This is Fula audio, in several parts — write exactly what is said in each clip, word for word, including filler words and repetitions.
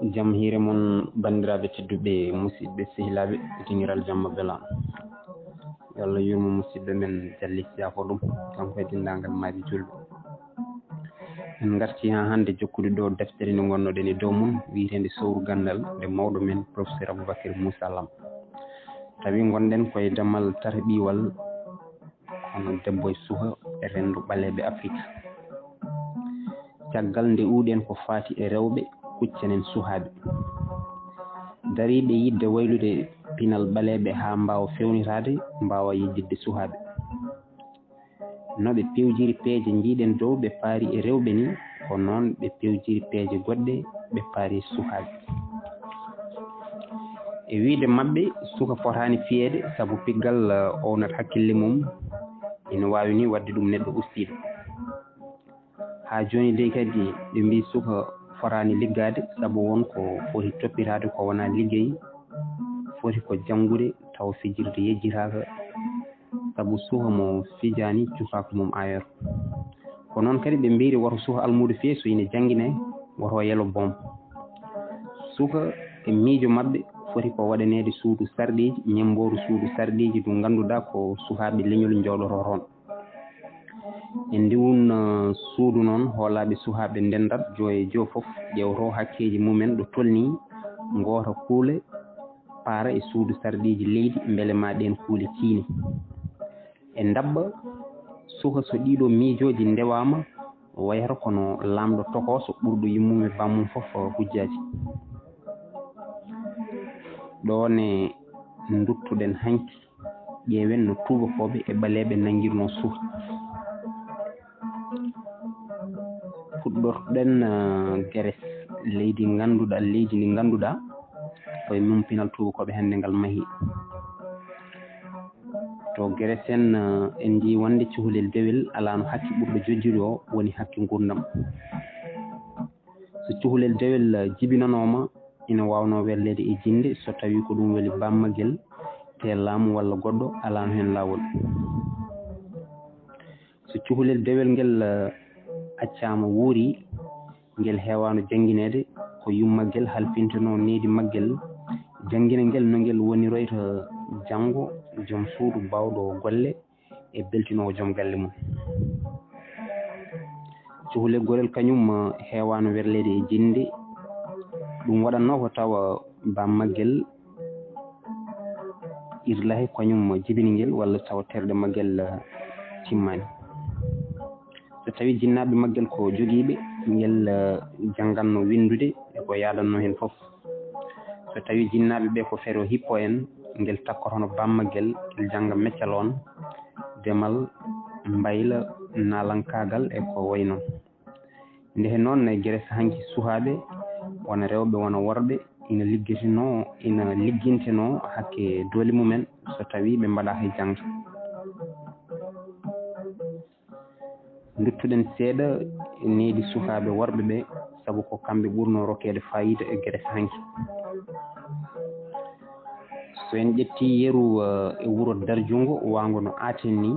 Jam hiire mon, banndiraaɓe tedduɓe, musidɓe sehilaaɓe, e dingiral jamma bela. Yo Allah yurmo musidɗo men Jalli Siyaako ɗum, kanko e denndaangal maaji julɓe. En ngartii haa hannde jokkude ɗo deftere nde ngonnoɗen e dow mum, wiyeteende Sowru Ganndal, nde mawɗo men Professeur Aboubacry Moussa Lam. Tawi ngonɗen koye damal tarbiwal, hono debbo e suka e renndo ɓaleeɓe Afirika. Caggal nde uwɗen ko faati e rewɓe, kuccenen sukaaɓe. Dariiɓe yiɗde waylude pinal ɓaleeɓe haa mbaawa fewnitaade, mbaawa yejjitde sukaaɓe. No ɓe pewjiri peeje njiiɗen dow ɓe paari e rewɓe ni, ko noon ɓe pewjiri peeje goɗɗe ɓe paari e sukaaɓe. E wiyde maɓɓe, suka fotaani fiyeede, sabu piggal, eh, ownat hakkille mum, ina waawi ni waɗde ɗum neɗɗo ustiiɗo. Haa jooni dey kadi, ɓe mbii suka fotaani liggaade, sabu won ko foti toppitaade ko wonaa liggey, foti ko janngude, tawa fijirde yejjitaaka, sabu suka mo fijaani, cukaaku mum aayoro. Ko noon kadi ɓe mbiiri woto suka almuudo fiye, so ina janngine, woto yelo boom. Suka e miijo maɓɓe foti ko waɗaneede suudu sarɗiiji, ñemmbooru suudu sarɗiiji ndu ngannduɗaa ko sukaaɓe leñol njooɗotoo toon. E ndiwun, eh, suudu noon, hoolaaɓe sukaaɓe ndenndat, joo e joo fof ƴeewtoo hakkeeji mumen ɗo tolnii, ngoota kuule, paara e suudu sarɗiiji leydi, mbele ma ɗeen kuule ciini. E ndaɓɓa, suka so ɗiɗo miijooji ndewaama, wayata kono laamɗo tokooso ɓurɗo yummume bammum fof hujjaaji. Ɗo ne nduttuɗen hanki, ƴeewen no tuubakooɓe e ɓaleeɓe nanngirnoo suka. Fuɗɗorɗen, eh, Geres, leydi ngannduɗaa, leydi ndi ngannduɗaa, ko e mum pinal tuubakooɓe hannde ngal mahi. To Geres en, eh, en njii wonde cukalel dewel alaano hakke ɓurɗo jojjude o woni hakke nguurndam. So cukalel dewel, eh, jibinanooma, ina waawnoo werleede e jinnde so tawii ko ɗum weli bammagel, te laamu walla goɗɗo alaano heen laawol. So cukalel dewel ngel, eh, accaama wuuri, ngel heewaano janngineede, ko yummagel halfintenoo needi maggel, janngina ngel no ngel woniroyta janngo, joom suudu baawɗo golle e beltinoowo joom galle mum. Cukalel gorel kañum, eh, heewaano werleede e jinnde, ɗum waɗatnoo ko tawa bammagel irlahi kañum jibini ngel walla tawa terɗe maggel, eh, timmaani. So tawii jinnaaɓe maggel ko jogiiɓe, ngel, eh, janngatno winndude e ko yaadannoo heen fof. So tawii jinnaaɓe ɓe ko fero hippo en, ngel takkotono bammagel, ngel jannga meccal on, demal, mbayla, naalankaagal e ko wayi noon. Nde he noon, e Geres hanki sukaaɓe, wona rewɓe, wona worɓe, ina liggitinoo, ina liggintenoo hakke doole mumen, so tawii ɓe mbaɗaa hay jannga. Nduttuɗen seeɗa e needi sukaaɓe worɓe ɓe, sabu ko kamɓe ɓurnoo rokkeede faayiida e Geres hanki. So en ƴettii yeru, eh, e wuro Darjunngo, waango no Aten ni,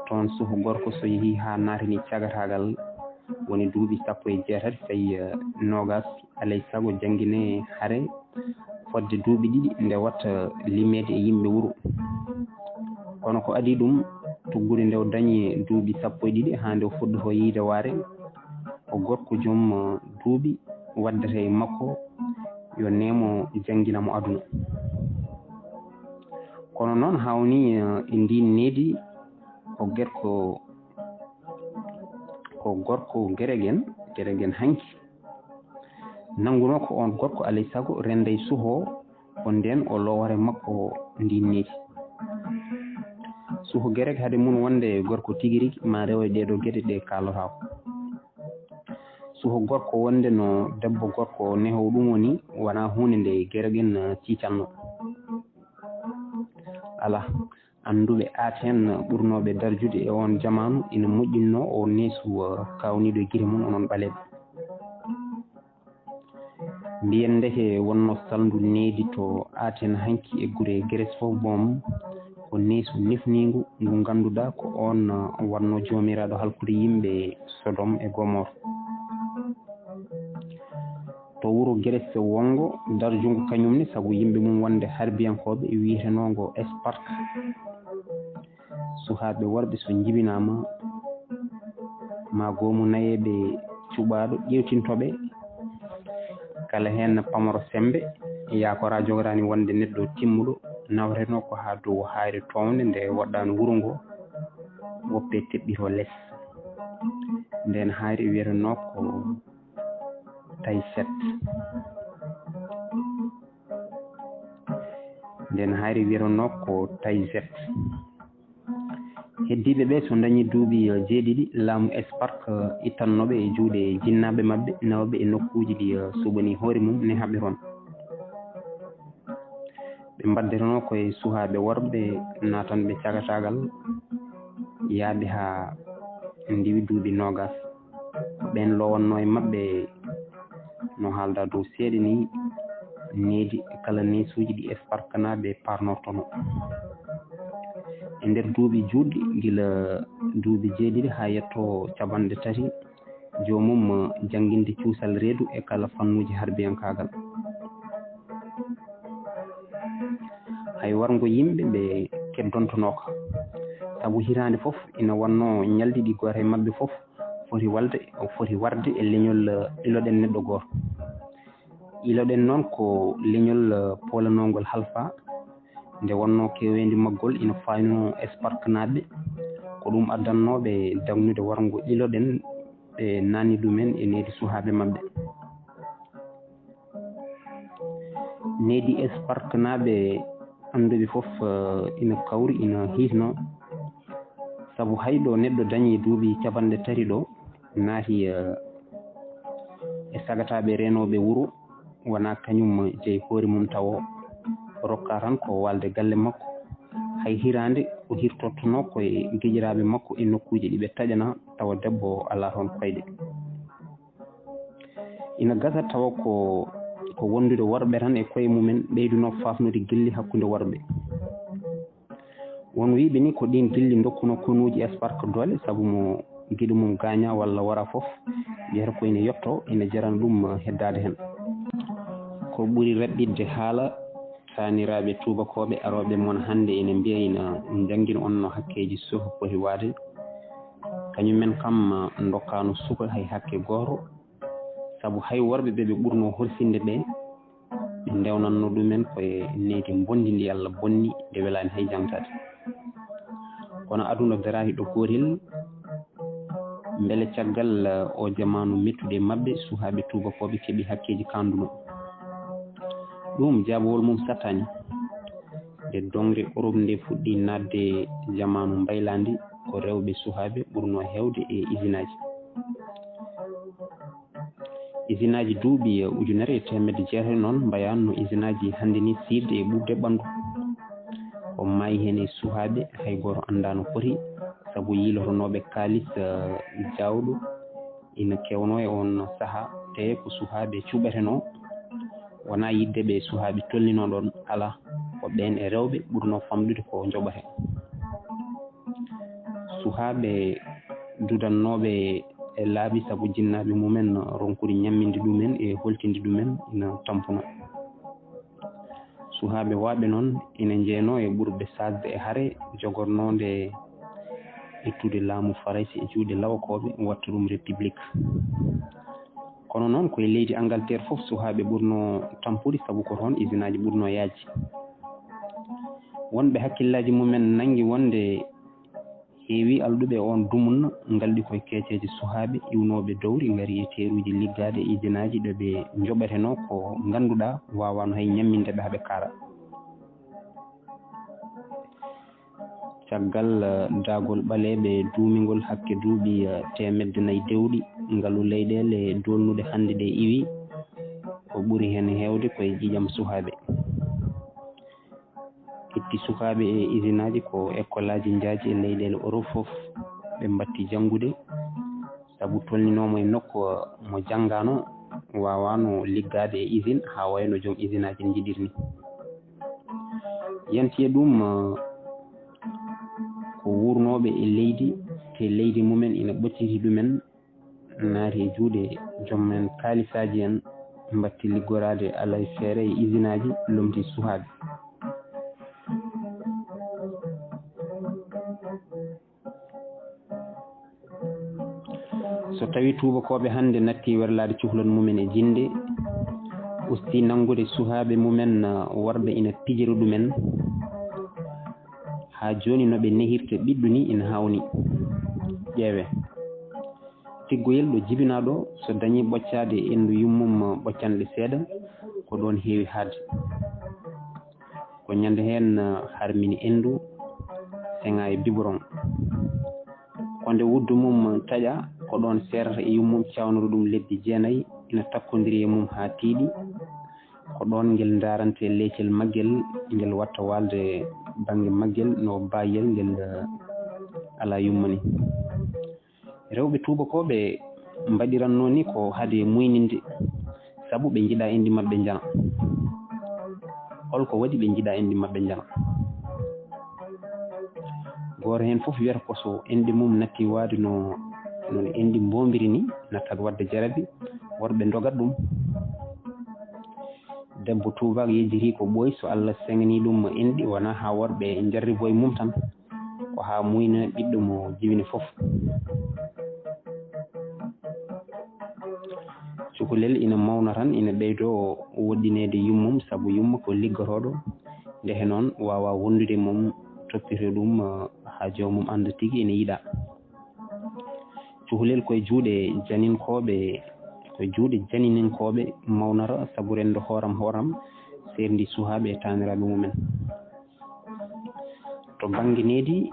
toon suka gorko so yehii haa naatanii cagataagal, woni duuɓi sappo e jeetati, fayi, eh, noogaas, alay sago janngine hare fodde duuɓi ɗiɗi nde watta limeede e yimɓe wuro. Kono ko adii ɗum, tuggude nde o dañi duuɓi sappo e ɗiɗi haa nde o fuɗɗotoo yiyde waare, o gorko joom, eh, duuɓi waddata e makko yo neemo janngina mo aduna. Kono noon hawni, eh, e ndiin needi ko gorko, ko gorko Geregen, Geregen hanki. Nanngunoo ko oon gorko alay sago rennday suka o, ko ndeen o lowata e makko ndiin needi. Suka Gereg hade mum wonde gorko tigi rigi ma rewo e ɗee ɗoo geɗe ɗe kaalotaa ko. Suka gorko wonde no debbo gorko nehoo ɗum woni, wonaa huunde nde Geregen tiitanno. Alaa, annduɓe Aten ɓurnooɓe darjude e oon jamaanu ina moƴƴinnoo o neesu, eh, kaawniiɗo e gite mum onon ɓaleeɓe. Mbiyen ndeke wonnoo salndu needi to Aten hanki e gure Geres fof boom, ko neesu nefniingu ngu ngannduɗaa ko oon, eh, waɗnoo joomiraaɗo halkude yimɓe Sodom e Gomor. To wuro Grèce wonngo darjungo kañum ne sabu yimɓe mum wonde harbiyankooɓe, wiyetenoo ngo Sparta. Suhaaɓe worɓe so njibinaama maa goomu nayeeɓe cuɓaaɗo ƴeewtinto ɓe, kala heen pamaro semmbe, yaakoraa jogoraani wonde neɗɗo timmuɗo, nawretenoo ko haa dow haayre toownde nde woɗɗaano wuro ngo, woppee teɓɓitoo les. Ndeen haayre wiyetenoo ko Taysette. Ndeen haayre wiyetenoo ko Taysette. Heddiiɓe ɓee so ndañii duuɓi jeeɗiɗi, laamu Sparta ittannoo ɓe e juuɗe jinnaaɓe maɓɓe, nawa ɓe e nokkuuji ɗi suɓanii hoore mum, neha ɓe toon. Ɓe mbaddetenoo ko e suhaaɓe worɓe naatanɓe cagataagal, yahde haa ndiwi duuɓi noogas. Ko ɓeen lowannoo e maɓɓe, no haaldaa dow seeɗa nii, needi e kala neesuuji ɗi Spartanaaɓe paarnortonoo. E nder duuɓi juutɗi, gila duuɓi jeeɗiɗi haa yettoo capanɗe tati, joomum jannginde cuusal reedu e kala fannuuji harbiyankaagal. Hay warngo yimɓe ɓe keddontonooka, sabu hitaande fof ina wonnoo ñalɗi ɗi gooto e maɓɓe fof foti walde, foti warde e leñol iloɗen neɗɗo gooto. Iloɗen noon ko leñol poolanoongol halfa, nde wonnoo keeweendi maggol ina faaynoo Spartanaaɓe, ko ɗum addannoo ɓe dagnude warngo iloɗen, ɓe naatni ɗumen e needi suhaaɓe maɓɓe. Needi Spartanaaɓe annduɓe fof, eh, ina kawri, ina hisno, sabu hay ɗo neɗɗo dañi duuɓi capanɗe tati ɗo, naati, eh, e sagataaɓe reenooɓe wuro, wonaa kañum jeyi hoore mum tawo, o rokka tan ko walde galle makko. Hay hiraande o hirtortonoo ko e giƴiraaɓe makko e nokkuuji ɗi ɓe taƴanaa, tawa debbo alaa toon koyɗe. Ina gasa tawa ko, ko wondude worɓe tan e koye mumen ɓeydunoo faafnude gilli hakkunde worɓe. Won wiyɓe ni ko ɗiin gilli ndokkunoo konuuji Spark doole, sabu mo giɗo mum gaañaa walla wara fof, wiyata ko ina yotto, ina jarana ɗum heddaade heen. Ko ɓuri raɓɓiɗde haala, taaniraaɓe tuubakooɓe arooɓe mon hannde ina mbiya ina njanngina on no hakkeeji suka poti waade. Kañum en kam ndokkaano suka hay hakke gooto, sabu hay worɓe ɓe ɓe ɓurnoo horsinde ɓe, ɓe ndewnatno ɗumen ko e needi mbonndi ndi Allah bonni, nde welaani hay jaŋtaade. Kono aduna daraaki ɗo gootel, mbele caggal, eh, o jamaanu mettude e maɓɓe, suhaaɓe tuubakooɓe keɓi hakkeeji kaanduno? Ɗum jaabawol mum sattaani. Nde doŋre Orop nde fuɗɗi naatde jamaanu mbaylaandi, ko rewɓe suhaaɓe ɓurnoo heewde e isinaaji. Isinaaji duuɓi ujunere e teemedde jeetati noon mbayaano no isinaaji hannde ni siirde e ɓurde ɓanndu. Ko maayi heen e suhaaɓe hay gooto anndaa no foti, sabu yiilotonooɓe kaalis, eh, jaawɗo ina kewnoo e oon sahaa, tee ko suhaaɓe cuɓetenoo, wonaa yiɗde ɓe suhaaɓe tolninoo ɗoon, alaa, ko ɓeen e rewɓe ɓurnoo famɗude ko njoɓatee. Suhaaɓe dudannooɓe e laabi sabu jinnaaɓe mumen ronkude ñamminde ɗumen e holtinde ɗumen ina tampunoo. Suhaaɓe waaɓe noon ina njeynoo e ɓurɓe saakde e hare jogornoonde ittude laamu Farayse e juuɗe lawakooɓe, watta ɗum République. Kono noon, ko e leydi Angleterre fof suhaaɓe ɓurnoo tampude, sabu ko toon isinaaji ɓurnoo yaajde. Wonɓe hakkillaaji mumen nanngi wonde heewi alɗuɓe oon dumunna ngalɗi ko e keeceeje suhaaɓe iwnooɓe dowri ngari e teeruuji liggaaɗe e isinaaji ɗo ɓe njoɓetenoo ko ngannduɗaa waawaano hay ñamminde ɓe haa ɓe kaara. Caggal, eh, daagol ɓaleeɓe duumingol hakke duuɓi, eh, teemedde nayi dewɗi, ngalu leyɗeele doolnuɗe hannde ɗe iwi, ko ɓuri heen heewde ko e ƴiiƴam suhaaɓe. Itti sukaaɓe e isinaaji ko ekkolaaji njaaji e leyɗeele Orop fof, ɓe mbatti janngude, sabu tolninooma e nokku mo janngaano, waawaano liggaade e isin haa wayno joom isinaaji njiɗiri ni. Yanti e ɗum, eh, ko wuurnooɓe e leydi, te leydi mumen ina ɓocciti ɗumen, naati e juuɗe joom men kaalisaaji en, mbatti liggoraade alaa e feere e isinaaji, lomti suhaaɓe. So tawii tuubakooɓe hannde natti werlaade cuhlon mumen e jinnde, usti nanngude suhaaɓe mumen, uh, worɓe ina pijira ɗumen, haa jooni no ɓe nehirta ɓiɗɗo ni ina hawni. Ƴeewe. Tiggoyel ɗo jibinaa ɗo, so dañii ɓoccaade e enndu yummum, uh, ɓoccanɗe seeɗa, ko ɗoon heewi haaɗde. Ko ñande heen, uh, harmini enndu, seŋa e biberon. Ko nde wuddu mum taƴa, ko ɗoon seerata e yummum, cawnora ɗum lebbi jeenayi, ina takkondiri e mum haa tiiɗi. Ko ɗoon ngel ndaarante leecel maggel, ngel watta waalde bannge maggel no baayel ngel, uh, alaa yumma ni. Rewɓe tuubakooɓe mbaɗiranno ni ko hade muyninde, sabu ɓe njiɗa enɗi maɓɓe njana. Holko waɗi ɓe njiɗa enɗi maɓɓe njana? Gooto heen fof wiyata ko so enɗi mum natti waade no, no enɗi mboombiri ni, nattat waɗde jarabi, worɓe ndogat ɗum. Debbo tuubaak yejjiti ko ɓooyi, so Allah seŋanii ɗum enɗi, wona haa worɓe njarribo e mum tan. Ko haa muyna ɓiɗɗo mo jibini fof. Cukalel ina mawna tan, ina ɓeydoo woɗɗineede yummum, sabu yumma ko liggotooɗo. Ndehe noon, waawaa wondude mum, toppito ɗum, eh, haa joomum annda tigi ina yiɗaa. Cukalel ko e juuɗe janinkooɓe, ko e juuɗe janininkooɓe mawnata, sabu renndo hooram hooram, seerndi suhaaɓe e taaniraaɓe mumen. To bannge needi,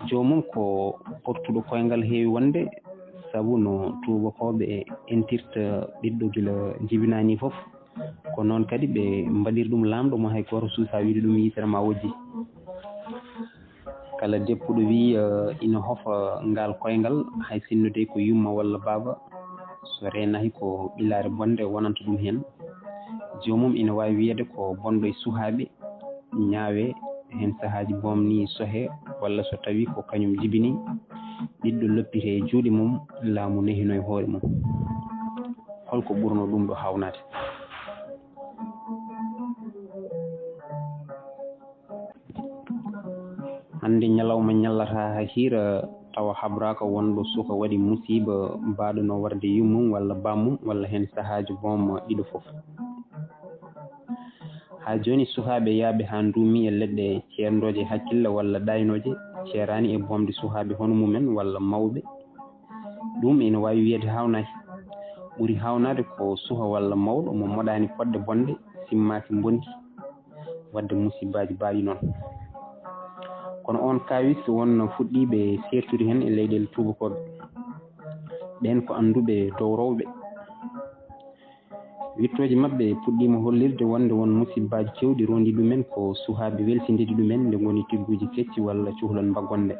joomum ko portuɗo koyngal heewi wonde, sabu no tuubakooɓe entirta ɓiɗɗo gila jibinaani fof. Ko noon kadi ɓe mbaɗiri ɗum laamɗo mo hay gooto suusaa wiide ɗum yitere ma wojji. Kala deppuɗo wiyi, eh, ina hofa ngaal koyngal, hay sinno dey ko yumma walla baaba, so reenaaki ko ɓilaare bonde wonanta ɗum heen. Joomum ina waawi wiyeede ko bonɗo e suhaaɓe, ñaawe, heen sahaaji boom ni sohe, walla so tawii ko kañum jibini, ɓiɗɗo loppite e juuɗe mum, laamu nehino e hoore mum. Holko ɓurno ɗum ɗo haawnaade? Hannde ñalawma ñallataa haa hiira, tawa habraaka wonɗo suka waɗi musiiba baaɗo no warde yummum walla bammum walla heen sahaaji boom ɗiɗo fof. Haa jooni suhaaɓe yaaɓe haa nduumi e leɗɗe ceerndooje hakkille walla ɗaaynooje, ceeraani e boomde suhaaɓe hono mumen walla mawɓe. Ɗum ina waawi wiyeede haawnaaki. Ɓuri haawnaade ko suka walla mawɗo mo moɗaani fodde bonde, simmaaki mbonki, waɗde musibbaaji baaɗi noon. Kono oon kaawis won fuɗɗiiɓe seertude heen e leyɗeele tuubakooɓe. Ɓeen ko annduɓe dow rewɓe. Wiɗtooji maɓɓe puɗɗiima hollirde wonde won musibbaaji keewɗi rondii ɗumen, ko suhaaɓe welsindiiɗi ɗumen nde ngoni tigguuji kecci walla cuhlon mbaggonde.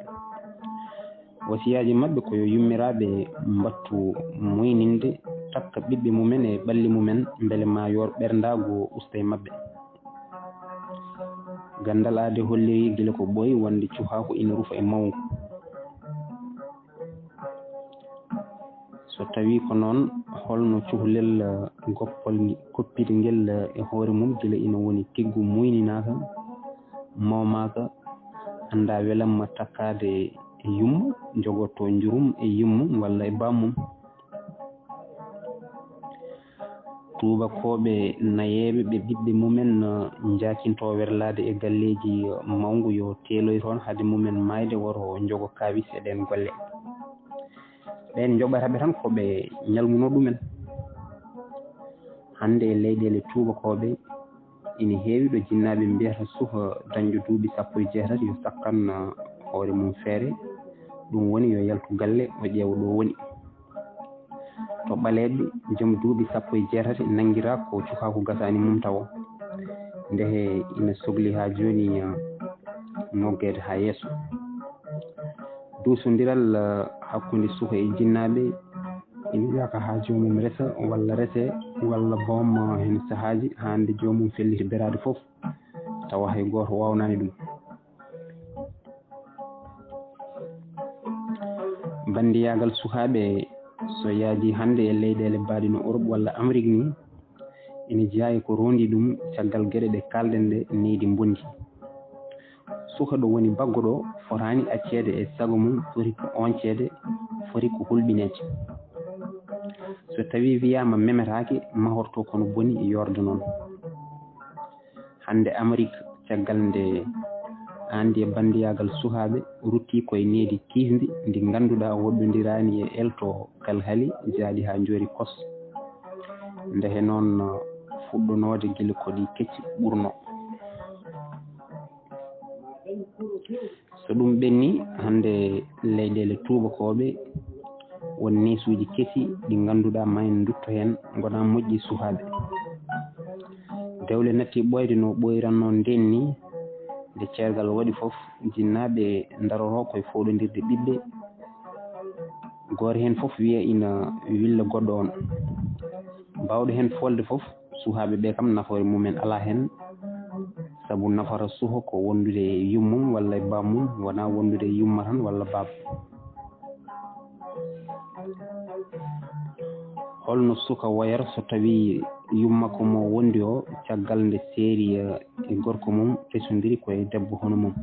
Wasiyaaji maɓɓe ko yo yummiraaɓe mbattu muyninde, takka ɓiɓɓe mumen e ɓalli mumen, mbele maa yoor ɓerndaagu usta e maɓɓe. Ganndal aade holliri gila ko ɓooyi wonde cuhaaku ina rufa e mawngu. So tawii ko noon, holno cukalel, eh, goppol ngi-, goppiri ngel, eh, e hoore mum gila ina woni tiggu muyninaaka, mawmaaka, anndaa welamma takkaade e yumma, jogotoo njurum e yummum walla e bammum? Tuubakooɓe nayeeɓe ɓe ɓiɓɓe mumen, eh, njaakintoo werlaade e galleeji, eh, mawngu yo teeloy toon hade mumen maayde, woro njogo kaawis e ɗeen golle. Ɓeen njoɓata ɓe tan ko ɓe ñalngunoo ɗumen. Hannde e leyɗeele tuubakooɓe, ina heewi ɗo jinnaaɓe mbiyata suka dañɗo duuɓi sappo e jeetati yo sakkan hoore mum feere, ɗum woni yo yaltu galle o ƴeewa ɗo woni. To ɓaleeɓe, joom duuɓi sappo e jeetati nanngiraa ko cukaaku gasaani mum tawo. Ndehe ina sogli haa jooni, eh, noggeede haa yeeso. Duusondiral, eh, hakkunde suka e jinnaaɓe ina yaka haa joomum resa walla rese walla boom, eh, heen sahaaji haa nde joomum felliti beraade fof tawa hay gooto waawnaani ɗum. Banndiyaagal sukaaɓe So yaadi hannde e leyɗeele baaɗe no Europe walla Amérique ni, ina jeyaa e ko roondi ɗum caggal geɗe ɗe kaalɗen ɗe, nehdi mbondi. Suka ɗo woni baggo ɗo fotaani acceede e sago mum, foti ko oñceede, foti ko hulɓineede. So tawii wiyaama memetaake, mahorto kono boni yoorde noon. Hannde Amérique, caggal nde aandi e banndiyaagal sukaaɓe ruttii koye nehdi kiisndi ndi ngannduɗaa woɗɗondiraani e elto kalhali jaaɗi haa njoori kos. Ndehe noon fuɗɗonoode gila ko ɗi kecci ɓurno. So ɗum ɓenni, hannde leyɗeele tuubakooɓe won neesuuji kesi ɗi ngannduɗaa ma en ndutto heen, ngonaa moƴƴi sukaaɓe. Dewle natti ɓooyde no ɓooyrannoo ndeen ni, nde ceergal waɗi fof, jinnaaɓe ndaroroo koye fooɗondirde ɓiɓɓe. Gooto heen fof wiya ina willa goɗɗo on. Baawɗo heen foolde fof, sukaaɓe ɓe kam nafoore mumen alaa heen, sabu nafata suka ko wondude e yummum walla e bammum, wonaa wondude e yumma tan walla baaba. Holno suka woyata so tawii yumma ko mo wondi o caggal nde seeri e gorko mum resondiri koye debbo hono mum?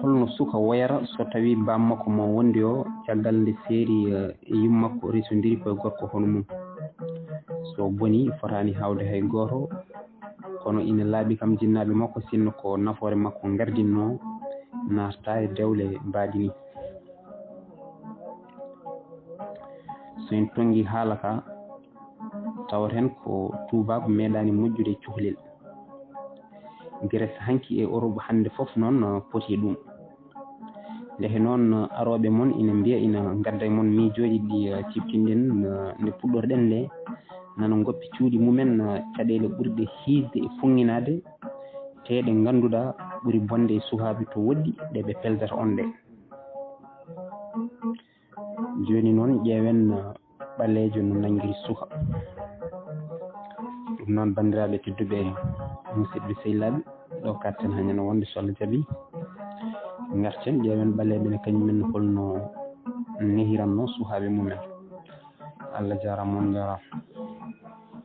Holno suka woyata so tawii bammakko mo wondi o caggal nde seeri e yummakko resondiri koye gorko hono mum? So boni fotaani hawde hay gooto, kono ina laaɓi kam jinnaaɓe makko, sinno ko nafoore makko ngardinno naatata e dewle mbaadi ni. So en tonngi haala ka, tawat heen ko tuubaaku meeɗaani moƴƴude e cukalel. Grèce hanki e Europe hannde fof noon poti e ɗum. Ndehe noon arooɓe mon ina mbiya ina ngadda e mon miijooji ɗi, eh, ciftinɗen, eh, nde puɗɗorɗen nde, nana ngoppi cuuɗi mumen, eh, caɗeele ɓurɗe hiisde e fuŋŋinaade, tee ɗe ngannduɗaa ɓuri bonde e sukaaɓe to woɗɗi ɗe ɓe peldata on ɗe. Jooni noon ƴeewen, eh, ɓaleejo no nanngiri suka. Ɗum noon, banndiraaɓe tedduɓe, musidɓe sehilaaɓe, ɗo katten haa ñande wonde so Allah jaɓi. Ngarten ƴeewen ɓaleeɓe ne kañum en holno nehiranno sukaaɓe mumen. Allah jaaraama, on njaaraama.